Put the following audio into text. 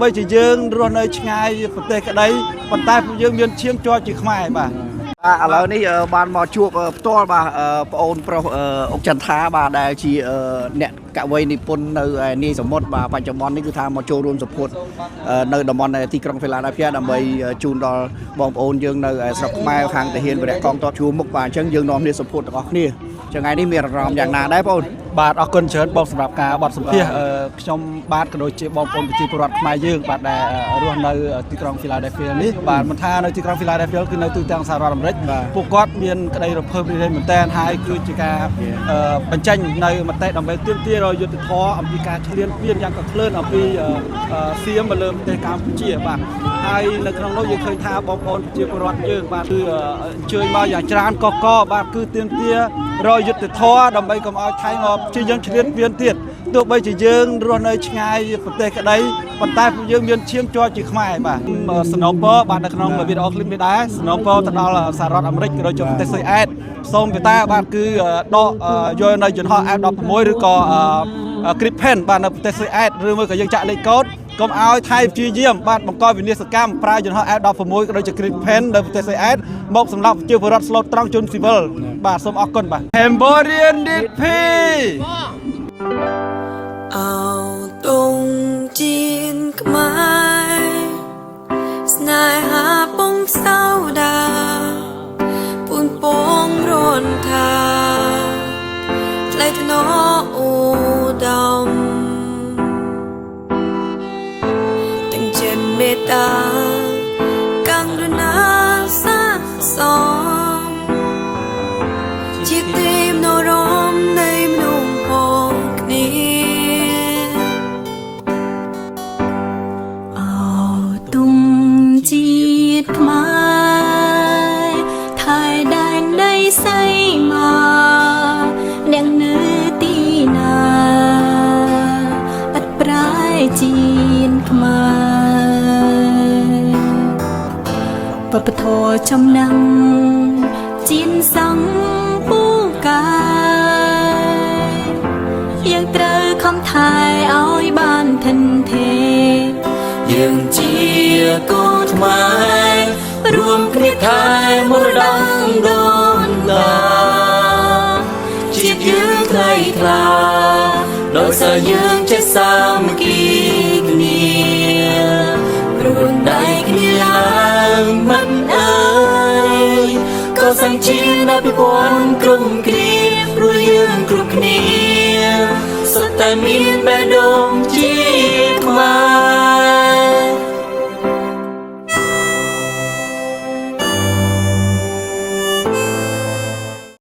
បីជាយើងរស់នៅឆ្ងាយប្រទេសក្តីប៉ុន្តែពួកយើងមានឈាមជ័រជាខ្មែរបាទ បាទឥឡូវនេះបានមកជួបផ្ទាល់បាទប្អូនប្រុសអុកចន្ទថាបាទដែលជាអ្នកកវីនិពន្ធនៅឯនាយសមុទ្របាទបច្ចុប្បន្ននេះគឺថាមកចូលរួមសម្ពោធនៅតំបន់ទីក្រុងហ្វីឡាឌែលហ្វីដើម្បីជូនដល់បងប្អូនយើងនៅឯស្រុកខ្មែរខាងទាហានវរៈកងទ័ពជួរមុខបាទអញ្ចឹងយើងនាំគ្នាសម្ពោធទាំងអស់គ្នាចឹងថ្ងៃនេះមានអារម្មណ៍យ៉ាងណាដែរបងប្អូន បាទអរគុណច្រើនបងសម្រាប់ការបទសម្ភាសន៍ខ្ញុំបាទក៏ដូចជាបងប្អូនប្រជាពលរដ្ឋខ្មែរយើងបាទដែលរស់នៅទីក្រុង Philadelphia នេះបាទមិនថានៅទីក្រុង Philadelphia គឺនៅទូទាំងសហរដ្ឋអាមេរិក បាទ ពួកគាត់មានក្តីរំភើបរីករាយមែនទែនហើយគឺជាការបញ្ចេញនៅមតិដើម្បីទាមទាររកយុត្តិធម៌អំពីការឈ្លានពានយ៉ាងកក្លឿនអំពីសៀមមកលើប្រទេសកម្ពុជាបាទហើយនៅក្នុងនោះយើងឃើញថាបងប្អូនប្រជាពលរដ្ឋយើងបាទគឺអញ្ជើញមកយ៉ាងច្រើនកកបាទគឺទាមទាររកយុត្តិធម៌ដើម្បីកុំឲ្យថៃមកព្យាយាមឈ្លានពានទៀតទោះបីជាយើងរស់នៅឆ្ងាយប្រទេសក្តីប៉ុន្តែពួកយើងមានឈាមជ័រជាខ្មែរបាទសំណូមពរបាទនៅក្នុងវីដេអូឃ្លីបនេះដែរសំណូមពរទៅដល់សហរដ្ឋអាមេរិកក៏ដូចជាប្រទេសស៊ុយអែតសូមមេត្តាបាទគឺដកយកនៅយន្តហោះ F16 ឬក៏ Gripen បាទនៅប្រទេសស៊ុយអែតឬមួយក៏យើងចាក់លេខកូដកុំឲ្យថៃព្យាយាមបាទបង្កវិនាសកម្មប្រើយន្តហោះ F16 ក៏ដូចជា Gripen នៅប្រទេសស៊ុយអែតមកសម្រាប់ប្រជាពលរដ្ឋស្លូតត្រង់ជនស៊ីវិលបាទសូមអរគុណបាទ Cambodian DP អោទងជាតិខ្មែរស្នេហាពងសោដាពូនពងរនថាថ្លៃថ្នូរឧត្តមទាំងចិត្តមេត្តាករុណាសាសមជាទេមនោរមនៃមនុស្សផងគ្នា អោទុំជាតិខ្មែរថៃដែនដីសីមាអ្នកនៅទីណាឥតប្រែជាតិខ្មែរវប្បធម៌ចំណាំជៀនសង្ឃពូកាយយើងត្រូវខំថែឲ្យបានធិនធេ យើងជាកូនខ្មែររួមគ្នាថែមរតកដូនតាជាតិយើងថ្លៃថ្លាដោយសារយើងចេះសាមគ្គីគ្នារួនដៃគ្នាឡើងមិនអើយក៏សង្ជាតិអភិវឌ្ឍក្រុមគ្រាព្រោះយើងគ្រប់គ្នាសុទ្ធតែមានបេះដូងជា